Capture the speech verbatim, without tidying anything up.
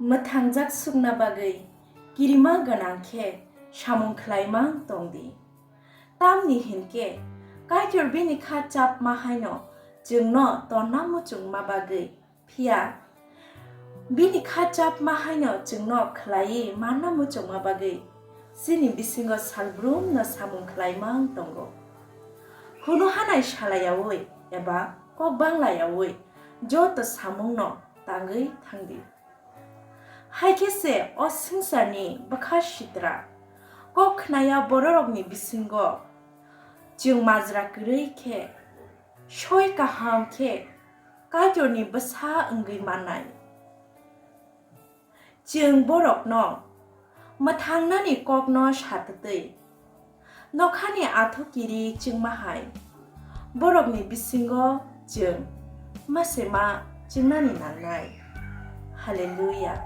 Mwthangjak sukna bagwi kirima gwnang khe samung khlaimang tong di. Tamni hinkhe Kaitor bini kha chapma haino chwngno tonna muchungma bagwi, phiya bini kha chapma haino chwngno khlaiwi manna muchungma bagwi chini bisingo salbrumno samung khlaimang tongo. Hunu hanai salayaui eba kok banglayaui joto samungno tangwi thangdi. Hai khe se o swngcharni bwkha sitra kok khnaya bororokni bisingo chwng majra kwrwi khe soi kaham khe Kaitorni bwsa wngwi mannai. Chwng borokno mwthangnani kokno satwtwi nokhani athu kiri chwngma hai borokni bisingo chwng ma se ma chwngnani nangnai. Hallelujah.